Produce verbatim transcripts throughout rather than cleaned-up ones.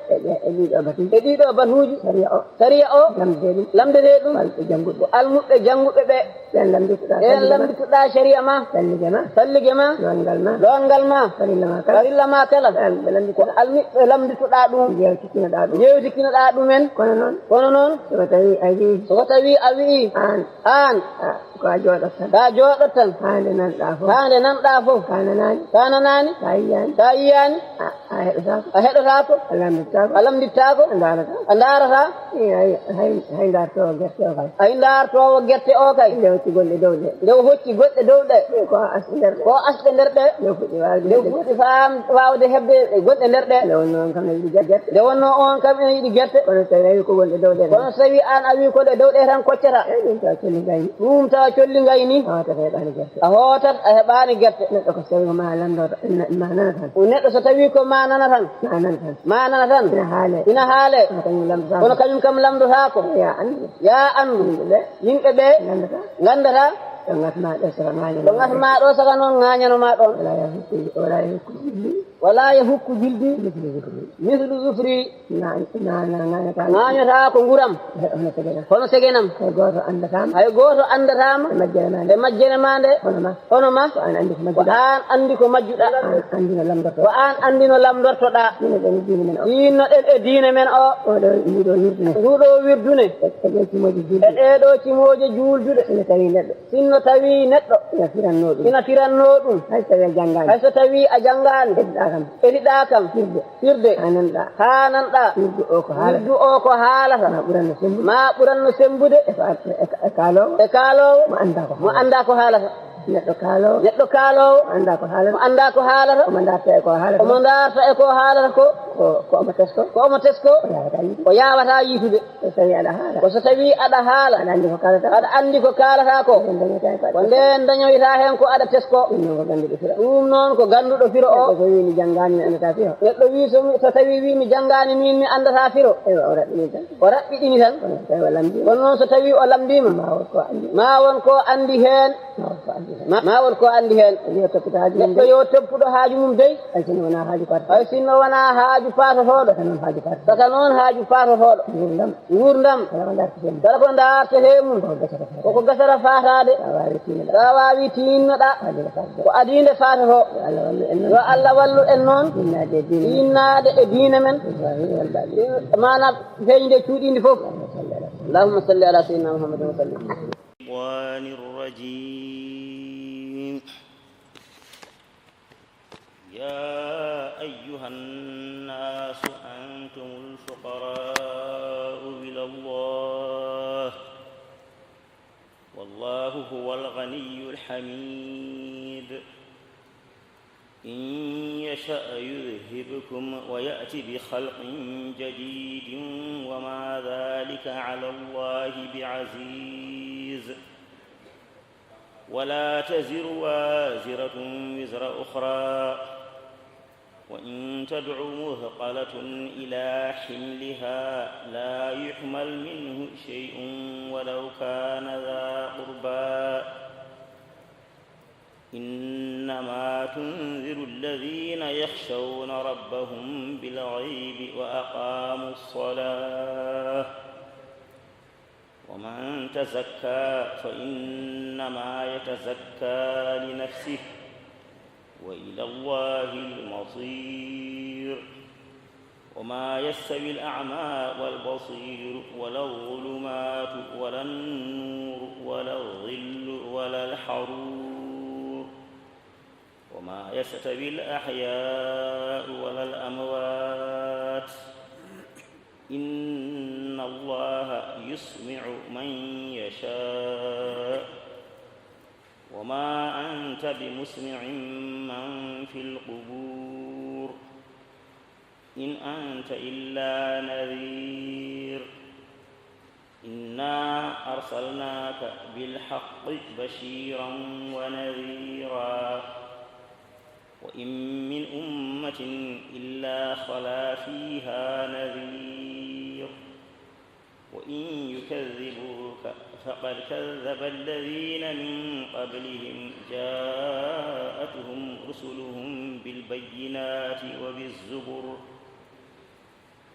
E ɗi-, e ɗiɗo batuuji. E ɗiɗo batuuji. Sariya o. Sariya o. Lamndetee ɗum. Lamndetee ɗum. Ko almuɓɓe jannguɓe. Ko almuɓɓe jannguɓe ɓe. Ɓeen lamnditoɗaa. Ɓeen sariya ma. Lamnditoɗaa sariya ma. Sallige ma. Sallige ma. Loongal ma. Loongal ma. Farilla ma kala. Farilla ma kala. Ɓeen ɓe lamnditoɗaa. Ko almuɓɓe lamnditoɗaa ɗum. Njeewtitinoɗaa ɗum. Njeewtitinoɗaa ɗumen. Kono noon. Kono noon. So tawii a wii. So tawii a wii. Aan. Aan. A, ko a jooɗot tan. Ko a jooɗot tan. Haa nde nanɗaa fof. Haa nde nanɗaa fof. Ka nanaani. Ka nanaani. Ka yiyaani. Ka yiyaani. A, a heɗotaako. A heɗotaako. A lamnditaako. A lamnditaako. A ndaarataa. A ndaarataa. Hay, hay, hay ndaartoowo gerte o kay. Hay ndaartoowo gerte o kay. Nde hocci golle dow ɗe. Nde o hocci goɗɗe dow ɗe. Ko asɗe nder ɗe. Ko asɗe nder ɗe. Nde fuɗɗi waawde. Nde fuɗɗi faam waawde heɓde goɗɗe nder ɗe. Nde wonnoo on kam ne yiɗi gerte. Nde wonnoo on kam ene yiɗi gerte. Kono so tawii a wii ko wonde dow ɗe tan. Kono so tawii aan a wii ko ɗe dow ɗe tan koccata. Eey, ɗum tawa colli ngayni. Ɗum tawa colli ngayni. A hootat a heɓaani gerte. A hootat a heɓaani gerte. Neɗɗo ko so tawii ko ma lamndoo tan, ma nana tan. Neɗɗo so tawii ko ma nana tan. Ma nana tan. Ma nana tan. Ina haalee. Ina haalee. Kono kañum lamndotaako. Kono kañum kam lamndotaako. Yaa anndu. Yaa anndu. Yimɓe ɓe. Yimɓe ɓe. Nganndataa. Nganndataa. Ɗo ngasmaa ɗo saka ŋaañanoo. Ɗo ngasmaa ɗo saka noon ŋaañanoo ma ɗoon. Wala yahukku, wala yahukku jildi. Wala yahukku jildi. Mislu zufri. Mislu zufri. Ŋaa-, ŋaa-, ŋaa-, ŋaañataa. Ŋaañataa ko nguram. Hono segenam. Hono segenam. Hay gooto anndataa ma. Hay gooto anndataa ma. E majjere ma nde. E majjere ma nde. Hono ma. Hono ma. Ko aan anndi ko majjuɗaa. Ko aan anndi ko majjuɗaa. Ko aan anndi no lamndortoɗaa. Ko aan anndi no lamndortoɗaa. Ɗiin no ɗen diine men o. Ɗiin no ɗen e diine men o. Oɗo, nduɗo wirdu ne. Nduɗo wirdu ne. E, e ɗee cimooje juulduɗe. E ɗee ɗoo cimooje juulduɗe. Sinno tawii neɗɗo. Sinno tawii neɗɗo. Ina firannoo ɗum. Ina firannoo ɗum. Hay so tawii a janngaani. Hay so tawii a janngaani. Etiɗaa kam. Etiɗaa kam. Firde. Firde. Haa nanɗaa. Haa nanɗaa. Wirdu o ko haalata. Wirdu o ko haalata. Ma ɓuranno semmbude. Ma ɓuranno semmbude. E ko ar-, e ka-, e kaaloowo. E kaaloowo. Mo anndaa ko haalata. Mo anndaa ko haalata. Neɗɗo kaaloowo. Neɗɗo kaaloowo. Mo anndaa ko haalata. Mo anndaa ko haalata. Omo ndaarta e ko haalata. Omo ndaarta e ko haalata ko. Ko, ko omo tesko. Ko omo tesko. O yaawataa yiitude. O yaawataa yiitude. Ko so tawii aɗa haala. Ko so tawii aɗa haala. Aɗa anndi ko kaalata. Aɗa anndi ko kaalata ko. Ko ndeen dañoyta heen ko aɗa tesko. Ko ndeen dañoyta heen ko aɗa tesko. Ɗum noon ko gannduɗo firo. Ɗum noon ko gannduɗo firo o. Neɗɗo so wii mi janngaani, mi anndataa firo. Neɗɗo wii so mi, so tawii wii mi janngaani, miin mi anndataa firo. Eywa, o raɓɓiɗini tan. O raɓɓiɗini tan. Kono so tawii o lamndiima. Kono so tawii o lamndiima. Ma won ko anndi. Ma won ko anndi heen. Ma won ko anndi heen. Ma, ma won ko anndi heen. Yo toppito haaju mum dey. Neɗɗo yo toppito haaju mum dey. Hay sinno wonaa haaju paatotooɗo. Hay sinno wonaa haaju paatotooɗo. Saka noon haaju paatotooɗo. Saka noon haaju paatotooɗo. Nguurndam. Nguurndam. Kala ko ndaartetee mum. Kala ko ndaartetee mum. Koko gasata faataade. Koko gasata faataade. So a waawii tiinnoɗaa. So a waawii tiinnoɗaa. Ko adii nde faatotoo. Ko adii nde faatotoo. Yo Allah wallu en noon. Yo Allah wallu en noon. Tiinnaade e diine men. Tiinnaade e diine men. Zahiri wal baɗini. Maanaa feeñde e cuuɗiinde fof. Allahumma salli ala sayyidina Muhammadin wa sallim. الشيطان الرجيم. يا أيها الناس أنتم الفقراء إلى الله، والله هو الغني الحميد. إن يشأ يذهبكم ويأت بخلق جديد وما ذلك على الله بعزيز. ولا تزر وازرة وزر أخرى، وإن تدع مثقلة إلى حملها لا يحمل منه شيء ولو كان ذا قربى. إنما تنذر الذين يخشون ربهم بالغيب وأقاموا الصلاة، ومن تزكى فإنما يتزكى لنفسه، وإلى الله المصير. وما يستوي الأعمى والبصير ولا الظلمات ولا النور ولا الظل ولا الحرور، وما يستوي الأحياء ولا الأموات، إن الله يسمع من يشاء، وما أنت بمسمع من في القبور، إن أنت إلا نذير. إنا أرسلناك بالحق بشيرا ونذيرا، وإن من أمة إلا خلا فيها نذير، وإن يكذبوك فقد كذب الذين من قبلهم جاءتهم رسلهم بالبينات وبالزبر،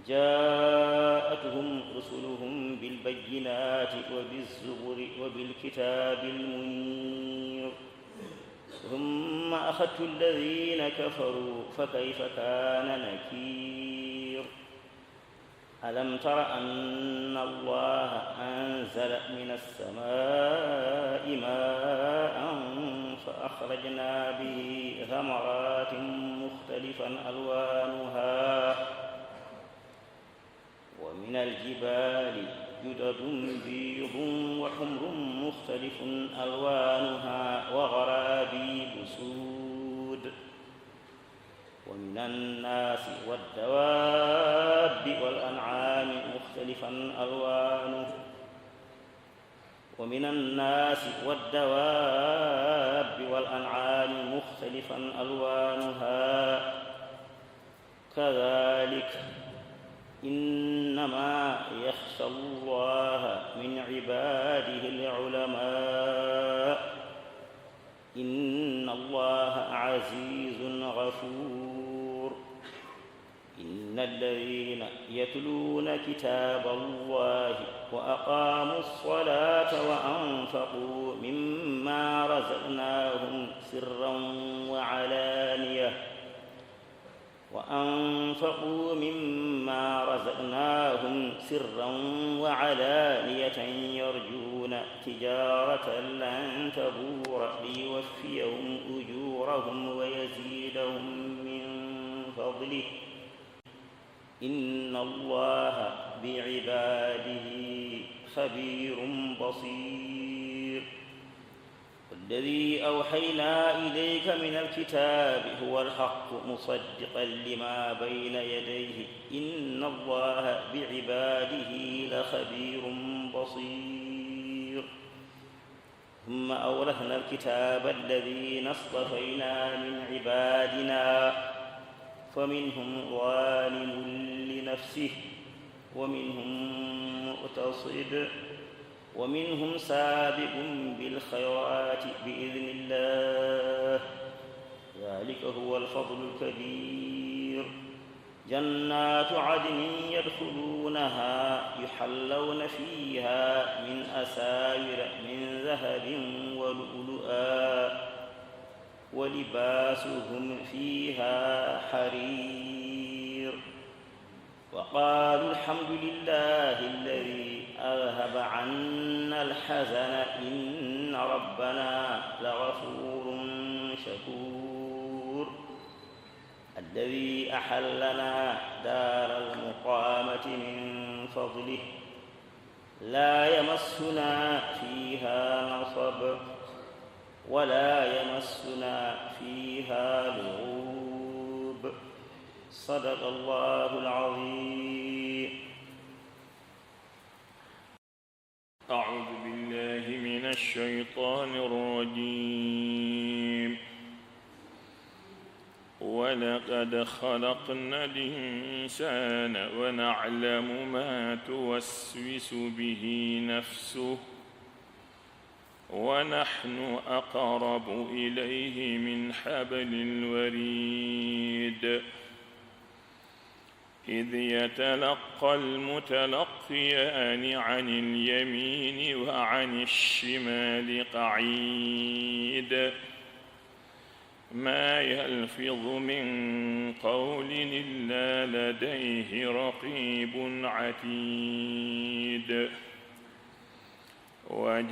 جاءتهم رسلهم بالبينات وبالزبر وبالكتاب المنير. ثم أخذت الذين كفروا فكيف كان نكير. ألم تر أن الله أنزل من السماء ماء فأخرجنا به ثمرات مختلفا ألوانها ومن الجبال جدد بيض وحمر مختلف ألوانها وغرابيب سود ومن الناس والدواب والأنعام مختلفا ألوانه ومن الناس والدواب والأنعام مختلفا ألوانها كذلك إنما يخشى الله من عباده العلماء إن الله عزيز غفور. إن الذين يتلون كتاب الله وأقاموا الصلاة وأنفقوا مما رزقناهم سرا وعلانية وأنفقوا مما رزقناهم سرا وعلانية يرجون تجارة لن تبور ليوفيهم أجورهم ويزيدهم من فضله إن الله بعباده خبير بصير. والذي أوحينا إليك من الكتاب هو الحق مصدقا لما بين يديه إن الله بعباده لخبير بصير. ثم أورثنا الكتاب الذين اصطفينا من عبادنا فمنهم ظالم لنفسه ومنهم مقتصد ومنهم سابق بالخيرات بإذن الله ذلك هو الفضل الكبير. جنات عدن يدخلونها يحلون فيها من أساور من ذهب ولؤلؤا ولباسهم فيها حرير. وقالوا الحمد لله الذي أذهب عنا الحزن إن ربنا لغفور شكور. الذي أحلنا دار المقامة من فضله لا يمسنا فيها نصب ولا يمسنا فيها لغوب. صدق الله العظيم. أعوذ بالله من الشيطان الرجيم. ولقد خلقنا الإنسان ونعلم ما توسوس به نفسه ونحن أقرب إليه من حبل الوريد. إذ يتلقى المتلقيان عن اليمين وعن الشمال قعيد. ما يلفظ من قول إلا لديه رقيب عتيد. وجاءت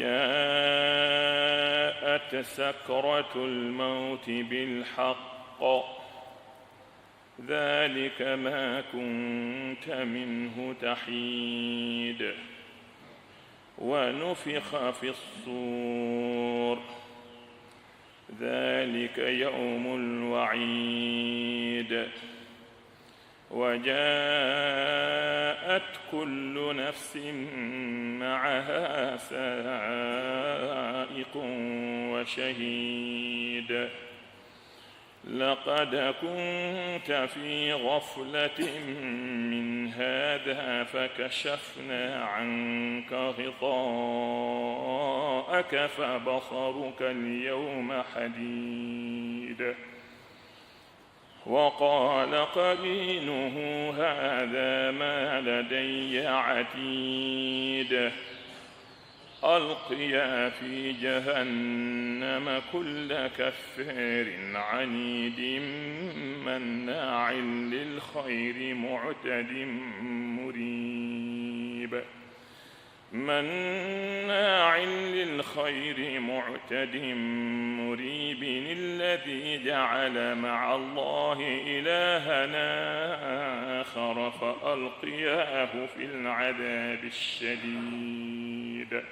سكرة الموت بالحق. ذلك ما كنت منه تحيد. ونفخ في الصور. ذلك يوم الوعيد. وجاءت كل نفس معها سائق وشهيد. لقد كنت في غفلة من هذا فكشفنا عنك غطاءك فبصرك اليوم حديد. وقال قرينه هذا ما لدي عتيد. ألقيا في جهنم كل كفار عنيد مناع للخير معتد مريب. مناع للخير معتد مريب. الذي جعل مع الله إلها آخر فألقياه في العذاب الشديد.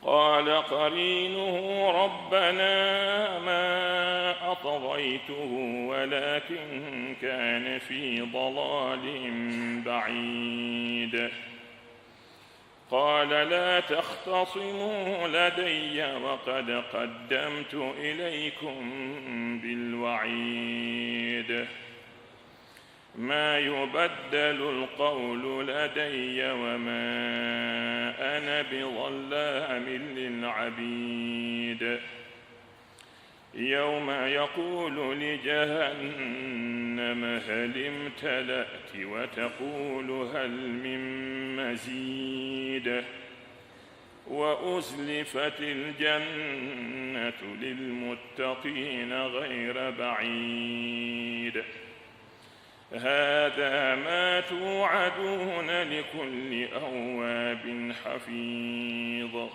قال قرينه ربنا ما أطغيته ولكن كان في ضلال بعيد. قال لا تختصموا لدي وقد قدمت إليكم بالوعيد. ما يبدل القول لدي وما أنا بظلام للعبيد. يوم يقول لجهنم هل امتلأت وتقول هل من مزيد. وأزلفت الجنة للمتقين غير بعيد. هذا ما توعدون لكل أواب حفيظ.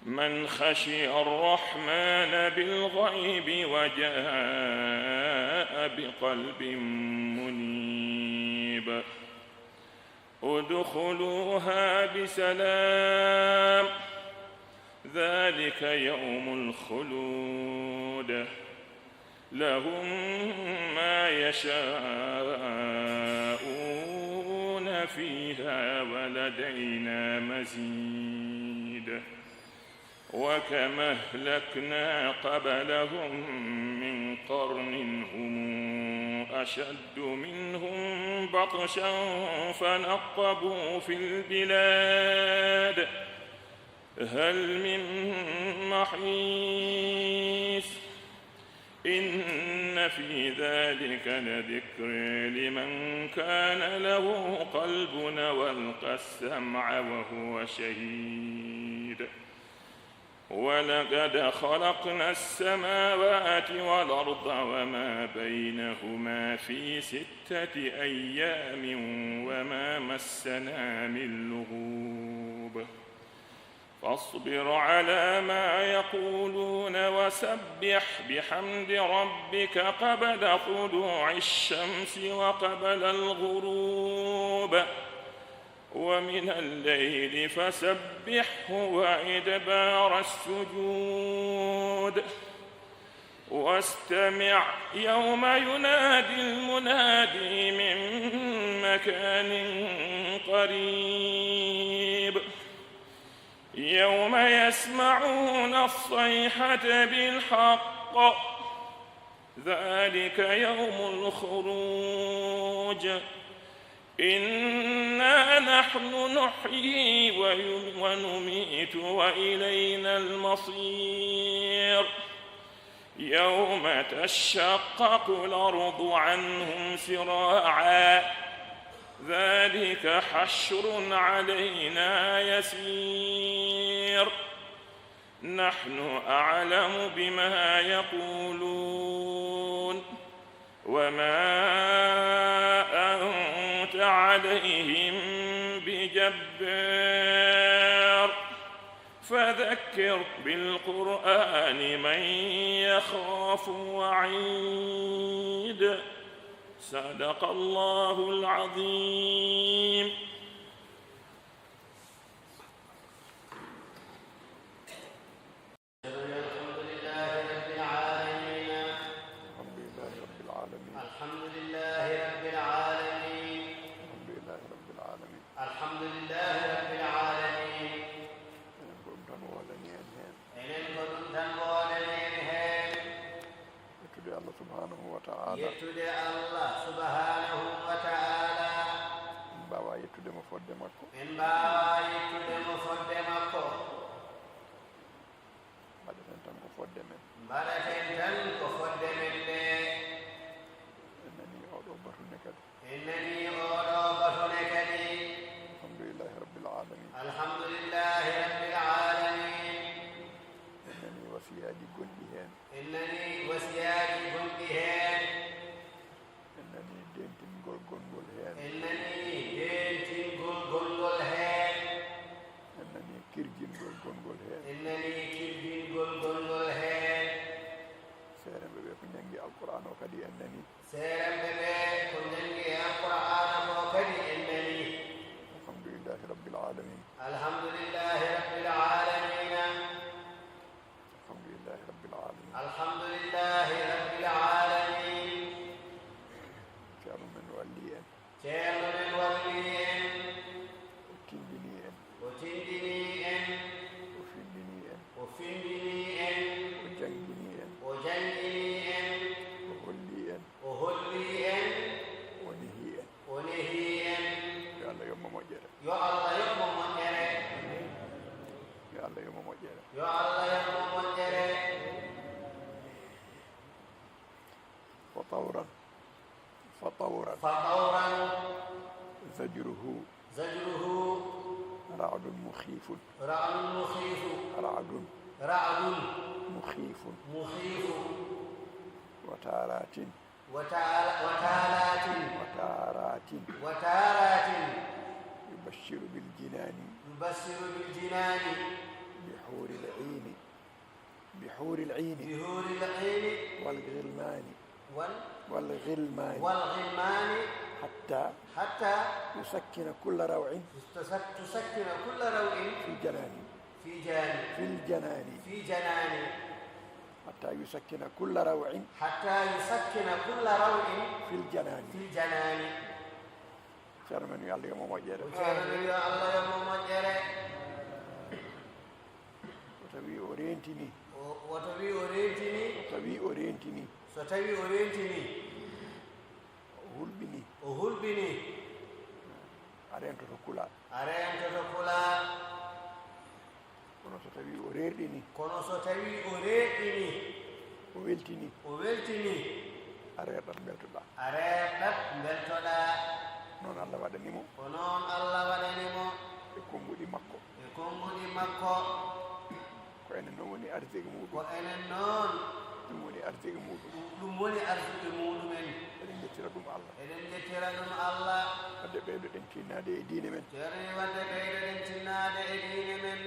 من خشي الرحمن بالغيب وجاء بقلب منيب. ادخلوها بسلام. ذلك يوم الخلود. لهم ما يشاءون فيها ولدينا مزيد. وكم أهلكنا قبلهم من قرن هم أشد منهم بطشا فنقبوا في البلاد هل من محيص. إن في ذلك لذكرى لمن كان له قلب أو ألقى السمع وهو شهيد. ولقد خلقنا السماوات والأرض وما بينهما في ستة أيام وما مسنا من لغوب. فاصبر على ما يقولون وسبح بحمد ربك قبل طلوع الشمس وقبل الغروب ومن الليل فسبحه وإدبار السجود. واستمع يوم ينادي المنادي من مكان قريب. يوم يسمعون الصيحة بالحق. ذلك يوم الخروج. إنا نحن نحيي ويم-، ونميت وإلينا المصير. يوم تشقق الأرض عنهم سراعا. ذلك حشر علينا يسير. نحن أعلم بما يقولون وما أنت عليهم بجبار. فذكر بالقرآن من يخاف وعيد. صدق الله العظيم. الحمد لله رب العالمين. الحمد لله رب العالمين. الحمد لله رب العالمين. الحمد لله رب العالمين. الحمد لله رب العالمين. Enen ko ɗum tan wonani en heen. Enen ko ɗum tan wonani en heen. Yettude Allah subhanahu wa ta'ala. Yettude Allah subhanahu wa ta'ala. En mbaawaa yettude mo fodde makko. En mbaawaa yettude mo fodde makko. Mbaɗaten tan ko fodde men. Mbaɗaten tan ko fodde men nde. Gonngol heen. En nanii deeƴtingol gonngol heen. En nanii kirjingol gonngol heen. En nanii kirjingol gonngol heen. Seerenɓe ɓe ko njanngi Alquraan o kadi en nanii. Seerenɓe ɓe ko njanngi e Alquraan o kadi en nanii. Alhamdulillahi Rabbil Aalamiin. Alhamdulillahi Rabbil Aalamiina. Alhamdulillahi Rabbil Aalamiin. Alhamdulillahi Rabbil Aalamiin. Ceerno men wallii en. Ceerno men wallii en. O tinndinii en. O tinndinii en. O finndinii en. O finndinii en. O jannginii en. O jannginii en. O hollii en. O hollii en. O nehii en. O nehii en. Yo Allah yoɓ mo moƴƴere. Yo Allah yoɓ mo moƴƴere. Yo Allah yoɓ mo moƴƴere. Yo Allah yoɓ mo moƴƴere. Fa tawran. Fa tawran. Fa tawran. Zajruhu. Zajruhu. Ra'dun mukhiifun. Ra'dun mukhiifun. Ra'dun. Ra'dun. Mukhiifun. Mukhiifun. Wa taaratin. Wa taala-, wa taalatin. Wa taaratin. Wa taaratin. Yubashshiru bil jinaani. Yubashshiru bil jinaani. Bi huuril iini. Bi huuril iini. Bi huuril iini. Wal ghilmaani. Wal. Wal ghilmaani. Wal ghilmaani. Hatta. Hatta. Yusakkina kulla raw'in. Tusak-, tusakkina kulla raw'in. Fil janaani. Fil janaani. Fil janaani. Fil janaani. Hatta yusakkina kulla raw'in. Hatta yusakkina kulla raw'in. Fil janaani. Fil janaani. Ceerno men, yo Allah yoɓ mo moƴƴere. O ceerno men, yo Allah yoɓ mo moƴƴere. O tawi o reentini. O, o tawi o reentini. O tawi o reentini. So tawi o reentini. O hulɓini. O hulɓini. A reentoto kulaa. A reentoto kulaa. Kono so tawi o reerɗini. Kono so tawi o reerɗini. O weltini. O weltini. A reerɗat mbeltoɗaa. A reerɗat mbeltoɗaa. Noon Allah waɗani mo. Ko noon Allah waɗani mo. E konnguɗi makko. E konnguɗi makko. Ko enen noon woni arsike muɗum. Ko enen noon. Ɗum woni arsike muɗum. Ɗum, ɗum woni arsike muɗumen. Eɗen njettira ɗum Allah. Eɗen njettira ɗum Allah. Wadde ɓeydoɗen tinnaade e diine men. Ceerno, wadde ɓeydoɗen tinnaade e diine men.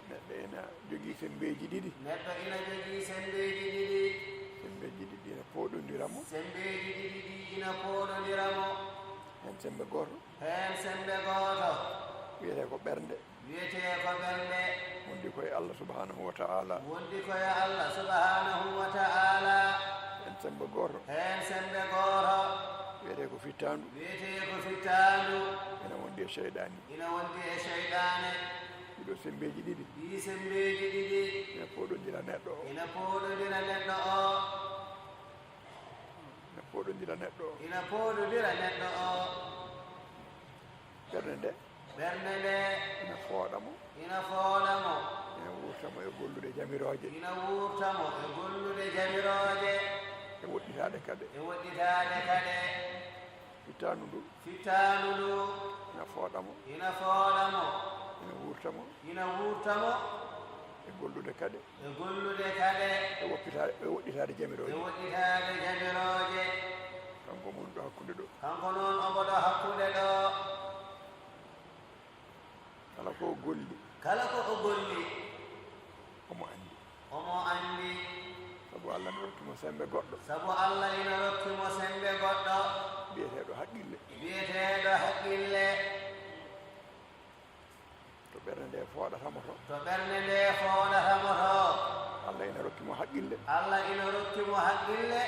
Neɗɗo ina jogii semmbeeji ɗiɗi. Neɗɗo ina jogii semmbeeji ɗiɗi. Semmbeeji ɗiɗi ina pooɗondira mo. Semmbeeji ɗiɗi ɗi ina pooɗondira mo. Heen semmbe gooto. Heen semmbe gooto. Wiyetee ko ɓernde. Wiyetee ko ɓernde. Wondi ko e Allah subhanahu wa ta'ala. Wondi ko e Allah subhanahu wa ta'ala. Heen semmbe gooto. Heen semmbe gooto. Wiyetee ko fittaandu. Wiyetee ko fittaandu. Ina wondi e seyɗaani. Ina wondi e seyɗaane. Ɗiɗo semmbeeji ɗiɗi. Ɗii semmbeeji ɗiɗi. Ina pooɗondira neɗɗo o. Ina pooɗondira neɗɗo o. Ina pooɗondira neɗɗo o. Ina pooɗondira neɗɗo o. Ɓernde nde. Ɓernde nde. Ina fooɗa mo. Ina fooɗa mo. Ina wuurta mo e gollude jamirooje. Ina wuurta mo e gollude jamirooje. E woɗɗitaade kade. E woɗɗitaade kade. Fittaandu ndu. Fittaandu ndu. Ina fooɗa mo. Ina fooɗa mo. Ina wuurta mo. Ina wuurta mo. E gollude kade. E gollude kade. E woppitaade, e woɗɗitaade jamirooje. E woɗɗitaade jamirooje. Kanko mo woni ɗo hakkunde ɗo. Kanko noon omo ɗo hakkunde ɗo. Kala ko o golli. Kala ko o golli. Omo anndi. Omo anndi. Sabu Allah ina rokki mo semmbe goɗɗo. Sabu Allah ina rokki mo semmbe goɗɗo. Biyeteeɗo haqqille. Biyeteeɗo haqqille. To ɓernde nde fooɗata mo to. To ɓernde nde fooɗata mo to. Allah ina rokki mo haqqille. Allah ina rokki mo haqqille.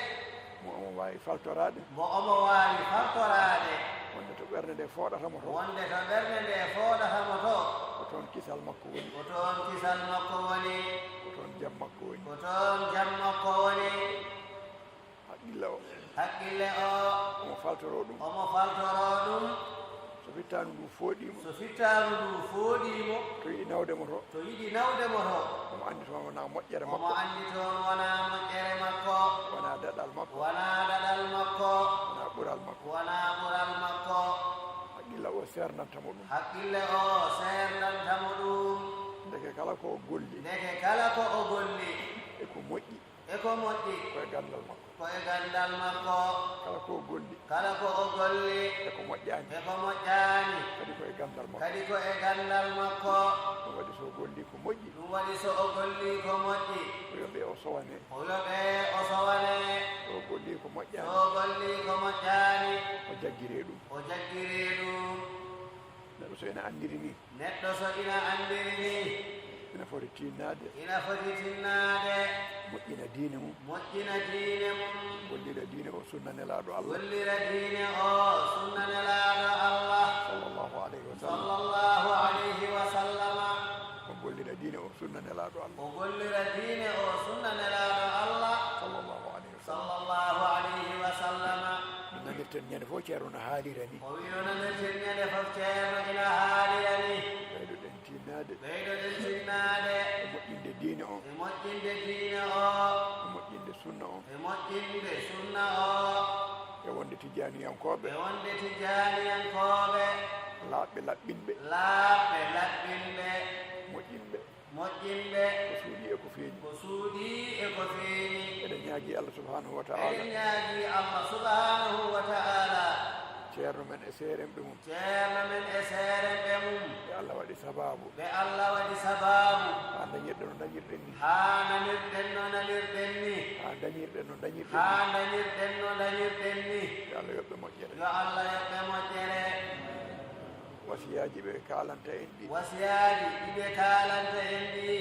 Mo omo waawi faltoraade. Mo omo waawi faltoraade. Wonde to ɓernde nde fooɗata mo to. Wonde to ɓernde nde fooɗata mo to. Ko toon kisal makko woni. Ko toon kisal makko woni. Ko toon jam makko woni. Ko toon jam makko woni. Haqqille o. Haqqille o. Omo faltoroo ɗum. Omo faltoroo ɗum. So fittaandu ndu fooɗii mo. So fittaandu ndu fooɗii mo. To yiɗi nawde mo to. To yiɗi nawde mo to. Omo anndi toon wonaa moƴƴere makko. Omo anndi toon wonaa moƴƴere makko. Wonaa daɗal makko. Wonaa daɗal makko. Wonaa ɓural makko. Wonaa ɓural makko. Haqqille o seernanta mo ɗum. Haqqille o seernanta mo ɗum. Ndeke kala ko o golli. Ndeke kala ko o golli. E ko moƴƴi. E ko moƴƴi. Ko e ganndal makko. Ko e ganndal makko. Kala ko o golli. Kala ko o golli. E ko moƴƴaani. E ko moƴƴaani. Kadi ko e ganndal makko. Kadi ko e ganndal makko. Ɗum waɗi so o golli ko moƴƴi. Ɗum waɗi so o golli ko moƴƴi. O yoɓe o sowane. O yoɓe o sowane. So o golli ko moƴƴaani. So o golli ko moƴƴaani. O jaggire ɗum. O jaggire ɗum. Neɗɗo so ina anndiri ni. Neɗɗo so ina anndiri ni. Ina foti tinnaade. Ina foti tinnaade. Moƴƴina diine mum. Moƴƴina diine mum. Gollira diine o sunna Nelaaɗo Allah. Gollira diine o sunna Nelaaɗo Allah. Sallallahu alayhi wa sallam. Sallallahu alayhi wa sallama. O gollira diine o sunna Nelaaɗo Allah. O gollira diine o sunna Nelaaɗo Allah. Sallallahu alayhi wa sallam. Sallallahu alayhi wa sallama. No nanirten ñande fof Ceerno no haalira ni. O wi no nanirten ñande fof Ceerno ina haalira ni. Ɓeydoɗen tinnaade. Ɓeydoɗen tinnaade. E moƴƴinde diine o. E moƴƴinde diine o. E moƴƴinde sunna o. E moƴƴinde sunna o. E wonde Tijjaaniyankooɓe. E wonde Tijjaaniyankooɓe. Laaɓɓe laɓɓinɓe. Laaɓɓe laɓɓinɓe. Moƴƴinɓe. Moƴƴinɓe. Ko suuɗii e ko feeñi. Ko suuɗii e ko feeñi. Eɗen ñaagii Allah subhanahu wa ta'ala. Eɗen ñaagii Allah subhanahu wa ta'ala. Ceerno men e seerenɓe mum. Ceerno men e seerenɓe mum. Ɓe Allah waɗi sabaabu. Ɓe Allah waɗi sabaabu. Haa dañirɗen no dañirɗen ni. Haa nanirɗen no nanirɗen ni. Haa dañirɗen no dañirɗen ni. Haa dañirɗen no dañirɗen ni. Yo Allah yoɓ ɓe moƴƴere. Yo Allah yoɓ ɓe moƴƴere. Wasiyaaji ɓe kaalanta en ɗi. Wasiyaaji ɗi ɓe kaalanta en ɗi.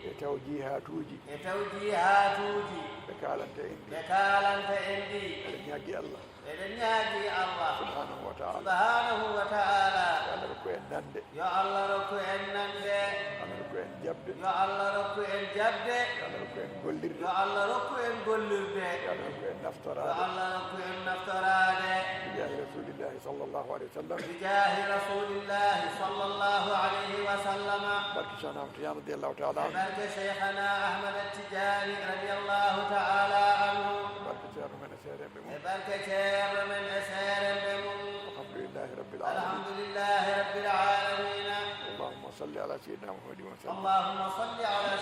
E tawjihaatuuji. E tawjihaatuuji. Ɓe kaalanta en ɗi. Ɓe kaalanta en ɗi. Eɗen ñaagii Allah. Eɗen ñaagii Allah. Subhanahu wa ta'ala. Subhanahu wa ta'ala. Yo Allah rokku en nande. Yo Allah rokku en nande. Allah rokku en jaɓde. Yo Allah rokku en jaɓde. Yo Allah rokku en gollirde. Yo Allah rokku en gollirde. Yo Allah rokku en naftoraade. Yo Allah rokku en naftoraade. Bijaahi Rasulillahi sallallahu alayhi wa sallam. Bijaahi Rasulillahi sallallahu alayhi wa sallam. Barke Cheikhna Ahmad Tidiane radiyallahu ta'ala anhu. Barke Cheikhna Ahmad Tidiane radiyallahu ta'ala anhu. Barke Ceerno men e seerenɓe mum. E barke Ceerno men e seerenɓe mum. Alhamdulillahi Rabbil Alamin. Alhamdulillahi Rabbil Alamin. Allahumma salli ala Sayyidina Muhammadin wa sallim. Allahumma salli ala